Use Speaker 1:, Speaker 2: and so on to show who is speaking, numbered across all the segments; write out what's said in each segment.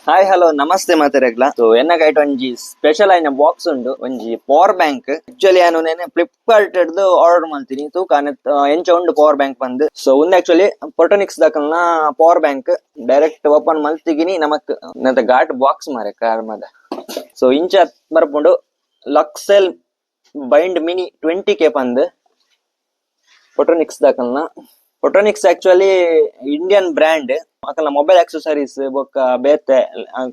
Speaker 1: Hi, hello, namaste ಮಾತಾಡಗ್ಲ. ಸೊ ಎನ್ನ ಕೈಟ್ ಒಂಜಿ ಸ್ಪೆಷಲ್ ಆಯ್ನ ಬಾಕ್ಸ್ ಉಂಡು, ಒಂಜಿ power bank. Actually ಯಾನು ನೆನೆ ಫ್ಲಿಪ್ಕಾರ್ಟ್ ಡ್ದು ಆರ್ಡರ್ ಮಲ್ತೀನಿ. ತೂಕ ಎಂಚ ಉಂಡು ಪವರ್ ಬ್ಯಾಂಕ್ ಬಂದು. ಸೊ ಒಂದು ಆಕ್ಚುಲಿ ಪೊಟೋನಿಕ್ಸ್ ದಕಲ್ನ power bank. Direct open ಮಲ್ತಿಗಿನಿ ನಮಕ್ ನಂತ ಘಾಟ್ ಬಾಕ್ಸ್ ಮಾರೆ ಕಾರ್ ಮದ. ಸೊ ಇಂಚ ಬರ್ಪುಂಡು, ಲಕ್ಸೆಲ್ bind mini 20K ಪಂದ್ ಪೊಟೋನಿಕ್ಸ್ ದಕಲ್ನ. ಪೊಟೋನಿಕ್ಸ್ actually Indian brand. ಅಕಲ್ನ mobile accessories ಬೊಕ್ಕ ಬೇತೆ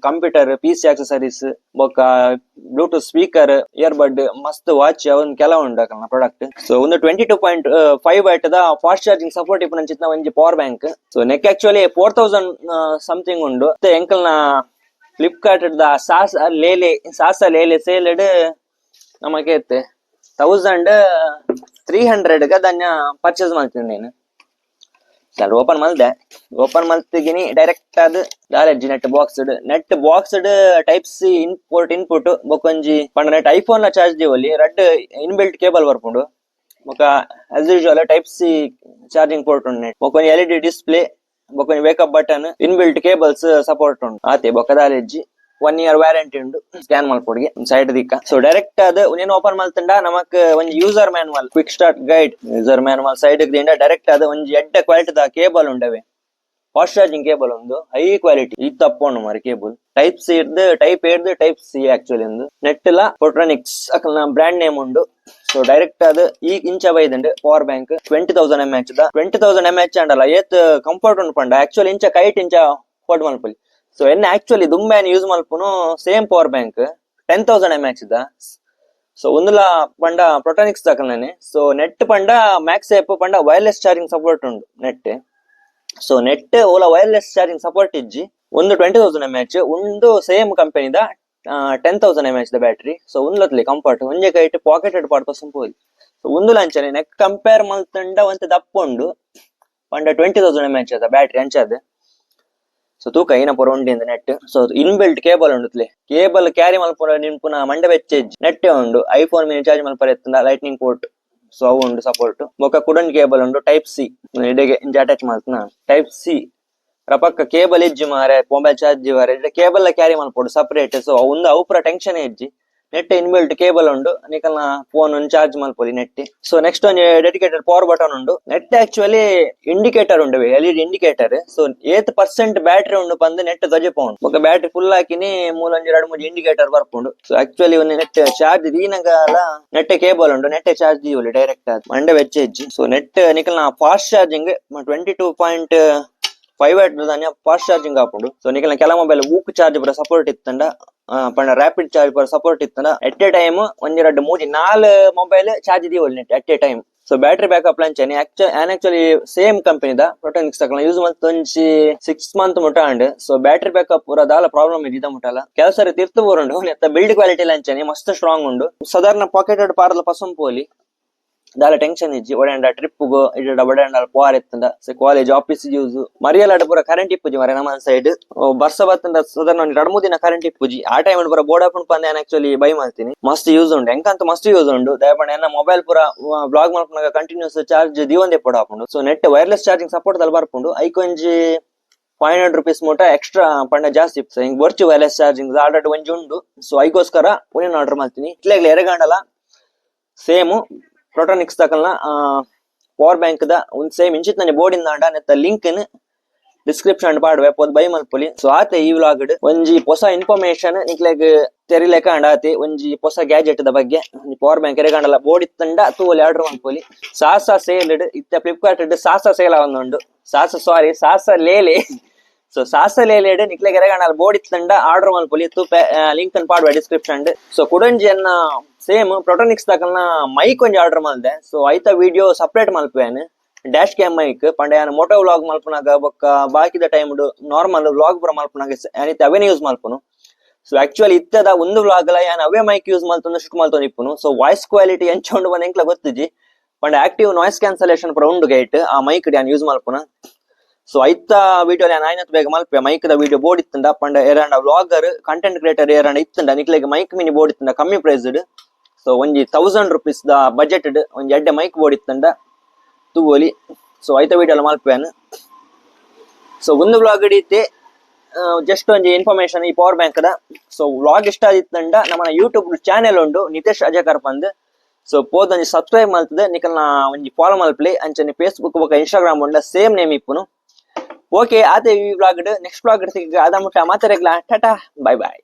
Speaker 1: computer, PC accessories ಬೊಕ್ಕ Bluetooth speaker, earbud, ಮಸ್ತ್ ವಾಚ್ ಅವನ್ ಕೆಲವು ಉಂಡು ಅಕಲ್ನ ಪ್ರಾಡಕ್ಟ್. ಸೊ ಒಂದು 22.5 what the fast charging support ಇಪ್ಪುನಂಚಿತ್ತಿನ ಒಂಜಿ power bank. So neck actually 4000 something ಉಂಡು. ಮತ್ತೆ ಎಂಕಲ್ನ ಫ್ಲಿಪ್ಕಾರ್ಟ್ ದ ಸಾಸ್ ಲೇಲೆ ಸಾಸ ಲೇಲೆ ಸೇಲ್ಡ್ ನಮಗೆ 1300 ಧನ್ಯ ಪರ್ಚೇಸ್ ಮಾಡ್ತೀನಿ నేను. ಸರ್, ಓಪನ್ ಮಲ್ದೆ. ಓಪನ್ ಮಲ್ತಿಗಿನಿ ಡೈರೆಕ್ಟ್ ಅದು ದಾಲೆಜ್ಜಿ net box. Net box type C input input ಬೊಕೊಂಜಿ ಪಂಡ ನೆಟ್ ಐಫೋನ್ ಲ ಚಾರ್ಜ್ ದೀವೊಲಿ. ರಡ್ಡ್ ಇನ್ಬಿಲ್ಟ್ ಕೇಬಲ್ ಬರ್ಪುಂಡು. ಬೊಕ as usual type C charging port ಉಂಡು ನೆಟ್. ಬೊಕೊಂಜಿ ಎಲ್ಇಡಿ ಡಿಸ್ಪ್ಲೇ, ಬೊಕೊಂಜಿ wake up button, inbuilt cables support ಉಂಡು. ಆತೆ, ಬೊಕ ದಾಲೆಜ್ಜಿ. 1 ಇಯರ್ ವ್ಯಾರಂಟಿ ಉಂಡು. ಸ್ಕ್ಯಾನ್ ಮಲ್ಪೊಡಿಗೆ ಸೈಡ್ ದಿಕ್ಕ. ಸೊ ಡೈರೆಕ್ಟ್ ಅದು ಉಂದೆನ್ ಓಪನ್ ಮಲ್ತಂಡ ನಮಕ್ ಒಂಜಿ user manual, quick start guide, user manual side ದಿಂದ. ಡೈರೆಕ್ಟ್ ಅದು ಒಂಜಿ ಎಡ್ಡೆ ಕ್ವಾಲಿಟಿ ದ ಕೇಬಲ್ ಉಂಡವೆ. Fast charging cable ಒಂದು ಹೈ ಕ್ವಾಲಿಟಿ ಈ ತಪ್ಪೊಂಡು ಮಾರಿ cable. Type C ಇರ್ದು, ಟೈಪ್ ಇರ್ದು type C actually ಒಂದು. ನೆಟ್ ಲ ಪೊಟ್ರಾನಿಕ್ಸ್ ಅಕಲ್ನ ಬ್ರ್ಯಾಂಡ್ ನೇಮ್ ಉಂಡು. ಸೊ ಡೈರೆಕ್ಟ್ ಅದು ಈ ಇಂಚ ಬೈದುಂಡು power bank. 20,000 mAh the. 20,000 mAh ಅಂಡಲ್ಲ ಏತ್ ಕಂಫರ್ಟ್ ಉಂಡು ಪಂಡ, ಆಕ್ಚುಲಿ ಇಂಚ ಕೈಟ್ ಇಂಚ ಫೋಲ್ಡ್ ಮಲ್ಪೊಲಿ. ಸೊ ಎನ್ನ ಆಕ್ಚುಲಿ ದುಂಬೆ ಯೂಸ್ ಮಲ್ಪುನು same power bank 10,000 mAh the. So ಒಂದುಲ ಪಂಡ ಪ್ರೊಟಾನಿಕ್ಸ್ ದಾಕಲ್ನೇ. ಸೊ ನೆಟ್ ಪಂಡ ಮ್ಯಾಕ್ಸ್ ಏಪ್ ಪಂಡ wireless charging support ಉಂಡು net. So net ಓಲ wireless charging support ಇಜ್ಜಿ. ಒಂದು 20,000 ಎಂ ಎಚ್, ಒಂದು ಸೇಮ್ ಕಂಪನಿದ 10,000 mAh the battery. So ಉಂದ್ಲತ್ಲಿ comfort ಒಂಜೆ ಕೈಟ್ ಪಾಕೆಟ್ ಪಾಡ್ಪ ಸಂಪೋಲಿ. ಸೊ ಒಂದು ಲಂಚನೆ ನೆಕ್ ಕಂಪೇರ್ ಮಲ್ತಂಡ ಒಂತೆ ದಪ್ಪ ಉಂಡು. ಪಂಡ 20,000 ಎಂ ಎಚ್ ಅದ ಬ್ಯಾಟ್ರಿ ಅಂಚದ. ಸೊ ತೂಕ ಏನ ಪೂರ ಉಂಡಿ net. So inbuilt cable ಉಂಡುತ್ಲೆ. Cable carry ಮಲ್ಪುನ ನಿನ್ಪುನ ಮಂಡೆ ಬೆಚ್ಚೆಜ್ ನೆಟ್ಟೆ ಉಂಡು. IPhone mini charge ಮಲ್ಪರೆ ಇತ್ತಂಡ lightning port, so ಅವು ಉಂಡು ಸಪೋರ್ಟ್. ಬೊಕ ಕುಡನ್ ಕೇಬಲ್ ಉಂಡು, ಟೈಪ್ ಸಿ ಇಡೆಗೆ ಇಂಚ ಅಟ್ಯಾಚ್ ಮಲ್ತನ. ಟೈಪ್ ಸಿ ರಪಕ್ಕ ಕೇಬಲ್ ಇಜ್ಜಿ ಮಾರೆ, ಮೊಬೈಲ್ ಚಾರ್ಜ್ ಮಾರೆ, ಕೇಬಲ್ ಕ್ಯಾರಿ ಮಲ್ಪೊಡು ಸಪರೇಟ್. ಸೊ ಒಂದು ಅವು ಪೂರ ಟೆನ್ಷನ್ ಇಜ್ಜಿ. Net inbuilt cable ಉಂಡು. ನಿಕಲ್ನ ಫೋನ್ ಚಾರ್ಜ್ ಮಲ್ಪೊಲಿ net. So next ಒಂಜಿ dedicated power button ಉಂಡು. Net actually indicator ಉಂಡು, LED indicator. So ಏತ್ ಪರ್ಸೆಂಟ್ ಬ್ಯಾಟ್ರಿ ಉಂಡು ಪಂದ್ ನೆಟ್ ತೋಜಪೌಂಡು. ಬೊಕ ಬ್ಯಾಟ್ರಿ ಫುಲ್ ಹಾಕಿನಿ ಮೂಲೊಂಜಿ ರಡ್ಡ್ ಮೂಜಿ ಇಂಡಿಕೇಟರ್ ಬರ್ಪುಂಡು. ಸೊ ಆಕ್ಚುಲಿ ಒಂದು ನೆಟ್ ಚಾರ್ಜ್ ದೀನಗಾಲ ನೆಟ್ ಕೇಬಲ್ ಉಂಡು. ನೆಟ್ ಚಾರ್ಜ್ ದೀವೊಲಿ ಡೈರೆಕ್ಟ್ ಆದ್, ಮಂಡೆ ಬೆಚ್ಚ ಇಜ್ಜಿ. ಸೊ ನೆಟ್ ನಿಕಲ್ನ fast charging 22.5 watt fast charging ಆಪುಂಡು. ಸೊ ನಿಕಲ್ನ ಕೆಲ ಮೊಬೈಲ್ ಊಕ್ ಚಾರ್ಜ್ ಪೂರ ಸಪೋರ್ಟ್ ಇತ್ತಂಡ, ಪಂಡ ರ್ಯಾಪಿಡ್ ಚಾರ್ಜ್ ಪೂರ ಸಪೋರ್ಟ್ ಇತ್ತಂಡ, at A time ಒಂಜಿ ರಡ್ಡ್ ಮೂಜಿ ನಾಲ್ ಮೊಬೈಲ್ ಚಾರ್ಜ್ ದೀವೊಲಿ net at a time. So battery backup ಅಂಚನೆ ಆಕ್ಚುಲಿ ಸೇಮ್ ಕಂಪನಿದ ಪ್ರೊಟೋನಿಕ್ಸ್ ಯೂಸ್ ಮಲ್ತ್ ಒಂಜಿ 6 ಮಂತ್ ಮುಟ and. So battery backup ಪೂರ ದಾಲ ಪ್ರಾಬ್ಲಮ್ ಇದೆ ಮುಟಲ. ಕೆಲಸ ಸರಿ ತಿರ್ತು ಬೋರುಂಡು. ನೆತ್ತ ಬಿಲ್ಡ್ ಕ್ವಾಲಿಟಿ ಅಂಚನೆ ಮಸ್ತ್ ಸ್ಟ್ರಾಂಗ್ ಉಂಡು. ಸಾಧಾರಣ ಪಾಕೆಟ್ ಪಾರ್ದ ಪಸಂಪೋಲಿ, ದಾಲ ಟೆನ್ಷನ್ ಇಜ್ಜಿ. ಒಡೆಂಡ ಟ್ರಿಪ್ ಇಡ ಒಡೆಂಡ ಪೋರ್ ಇತ್ತಂಡ, college, office use. ಮರಿಯಲಾಡ ಪೂರ ಕರೆಂಟ್ ಇಪ್ಪುಜಿ ಮರೆ. ನಮ್ಮ ಸೈಡ್ ಬರ್ಸ ಬತ್ತಂಡ ಸಾಧಾರಣ ಒಂಜಿ 2-3 ದಿನ ಕರೆಂಟ್ ಇಪ್ಪುಜಿ. ಆ ಟೈಮ್ ಪೂರ ಬೋರ್ಡ್ ಪಂದ್ ಆಕ್ಚುಲಿ ಬೈ ಮಾಡ್ತೀನಿ. ಮಸ್ತ್ ಯೂಸ್ ಉಂಡು, ಎಂಕಂತ ಮಸ್ತ್ ಯೂಸ್ ಉಂಡು. ದಯಪಂಡ ಎನ್ನ ಮೊಬೈಲ್ ಪೂರ ವ್ಲಾಗ್ ಮಲ್ಪುನಾಗ ಕಂಟಿನ್ಯೂಸ್ ಚಾರ್ಜ್ ದಿವೊಂದೇ ಪೋಡ ಆಪುಂಡು. So net wireless charging support ದಲ್ಲಿ ಬರ್ಪುಂಡು. ಐಕ್ ಒಂಜಿ 500 ರುಪೀಸ್ ಮುಟ ಎಕ್ಸ್ಟ್ರಾ ಪಂಡ ಜಾಸ್ತಿ. ಸೊ ಹಿಂಗ್ ಬರ್ಚು wireless charging already ಒಂಜಿ ಉಂಡು. ಸೊ ಐಗೋಸ್ಕರ ಪುನಃ ಆರ್ಡರ್ ಮಾಡ್ತೀನಿ. ಇಟ್ಲೆಗ್ಲ ಎರೆಗಾಂಡಲ ಸೇಮ್ ಪ್ರೊಟೋನಿಕ್ಸ್ ದಕಲ್ನ ಪವರ್ ಬ್ಯಾಂಕ್ ದ ಒಂದ್ ಸೇಮ್ ಇಂಚಿತ್ ನನೆ ಬೋರ್ಡ್ ಇಂದ ನೆತ್ತ ಲಿಂಕ್ ಡಿಸ್ಕ್ರಿಪ್ಷನ್ ಪಾಡುವೆ, ಪೋದ್ ಬೈ ಮಲ್ಪೊಲಿ. ಸೊ ಆತೆ ಈ ವ್ಲಾಗ್. ಒಂಜಿ ಹೊಸ ಇನ್ಫಾರ್ಮೇಶನ್ ನಿಕ್ಲೆಗ್ ತೆರಿಲೆಕ ಅಂಡ ಆತೆ ಒಂಜಿ ಹೊಸ ಗ್ಯಾಜೆಟ್ ದ ಬಗ್ಗೆ. ಪವರ್ ಬ್ಯಾಂಕ್ ಎರೆಗಾಂಡಲ ಬೋರ್ಡ್ ಇತ್ತಂಡ ತೂವೊಲಿ, ಆರ್ಡರ್ ಮಲ್ಪೊಲಿ. ಸಾಸ ಸೇಲ್ ಇತ್ತ ಫ್ಲಿಪ್ಕಾರ್ಟ್ ಸಾಸ ಸೇಲ್ ಆವೊಂದುಂಡು. ಸಾಸ, ಸಾರಿ, ಸಾಸ ಲೇಲೆ. ಸೊ ಸಾಸ ಲೇಲೆಡ್ ನಿಕ್ಲೆಗ್ ಎರೆಗಾಂಡಲ ಬೋರ್ಡ್ ಇತ್ತಂಡ ಆರ್ಡರ್ ಮಲ್ಪೊಲಿ. ತೂಪೆ ಲಿಂಕ್ ಅನ್ ಪಾಡುವೆ ಡಿಸ್ಕ್ರಿಪ್ಷನ್. ಸೊ ಕುಡೊಂಜಿ ಎನ್ನ ಸೇಮ್ ಪ್ರೊಟೋನಿಕ್ಸ್ ದಕಲ್ನ ಮೈಕ್ ಒಂಜಿ ಆರ್ಡರ್ ಮಲ್ದೆ. ಸೊ ಐತ ವಿಡಿಯೋ ಸಪರೇಟ್ ಮಲ್ಪುವೇನ್. Dash cam mic ಪಂಡ ಯಾನ್ ಮೋಟೋ ವ್ಲಾಗ್ ಮಲ್ಪುನಾಗ ಬೊಕ್ಕ ಬಾಕಿದ time normal vlog ಪೂರ ಮಲ್ಪುನಾಗ ಯಾನಿತ್ತೆ ಅವೇನೆ ಯೂಸ್ ಮಲ್ಪುನು. ಸೊ ಆಕ್ಚುಲಿ ಇತ್ತದ ಒಂದು ವ್ಲಾಗ್ ಲ ಯಾನ್ ಅವೇ ಮೈಕ್ ಯೂಸ್ ಮಲ್ತೊಂದು ಶೂಟ್ ಮಲ್ತೊಂದು ಇಪ್ಪುನು. So voice quality ಎಂಚ ಉಂಡು ಬಂದ್ ಎಂಕ್ಲ ಗೊತ್ತಿಜಿ. ಪಂಡ active noise cancellation ಪೂರ ಉಂಡು ಗೈಟ್ ಆ ಮೈಕ್ ಯಾನ್ ಯೂಸ್ ಮಲ್ಪುನ. ಸೊ ಐತ ವಿಡಿಯೋ ಯಾನ್ ಆಯ್ನತ್ ಬೇಗ ಮಲ್ಪೆ ಮೈಕ್ ದ ವಿಡಿಯೋ. ಬೋರ್ಡ್ ಇತ್ತಂಡ ಪಂಡ ಏರಾಂಡ vlogger, content creator ಏರಾಂಡ ಇತ್ತಂಡ, ನಿಕ್ಲೆಗ್ ಮೈಕ್ ಮಿನಿ ಬೋರ್ಡ್ ಇತ್ತಂಡ ಕಮ್ಮಿ ಪ್ರೈಸ್. ಸೊ ಒಂಜಿ 1000 ರುಪೀಸ್ ದ ಬಜೆಟ್ ಒಂಜಿ ಎಡ್ಡೆ ಮೈಕ್ ಬೋರ್ಡ್ ಇತ್ತಂಡ ತೂವೊಲಿ. ಸೊ ಐತ ವಿಡಿಯೋ ಮಲ್ಪೇನ್. ಸೊ ಒಂದು ವ್ಲಾಗ್ ಹಿಡಿತೆ. ಜಸ್ಟ್ ಒಂಜಿ ಇನ್ಫಾರ್ಮೇಶನ್ ಈ ಪವರ್ ಬ್ಯಾಂಕ್ ದ. ಸೊ ವ್ಲಾಗ್ ಇಷ್ಟ ಆದಿತ್ತಂಡ ನಮ್ಮನ ಯೂಟ್ಯೂಬ್ ಚಾನೆಲ್ ಉಂಡು, ನಿತೇಶ್ ಅಜಕರ್ ಪಂದ್. ಸೊ ಪೋದು ಒಂಜಿ ಸಬ್ಸ್ಕ್ರೈಬ್ ಮಲ್ತದೆ, ನಿಕಲ್ನ ಒಂಜಿ ಫಾಲೋ ಮಲ್ಪ್ಲೆ. ಅಂಚನೆ ಫೇಸ್ಬುಕ್ ಬೊಕ ಇನ್ಸ್ಟಾಗ್ರಾಮ್ ಉಂಡ, ಸೇಮ್ ನೇಮ್ ಇಪ್ಪುನು. ಓಕೆ, ಆತೆ ಈ ವ್ಲಾಗ್. ನೆಕ್ಸ್ಟ್ ವ್ಲಾಗ್ ಅದ ಮುಟ್ಟ ಮಾತಾರೆಗ್ಲಾ ಟಾಟಾ, ಬೈ ಬೈ.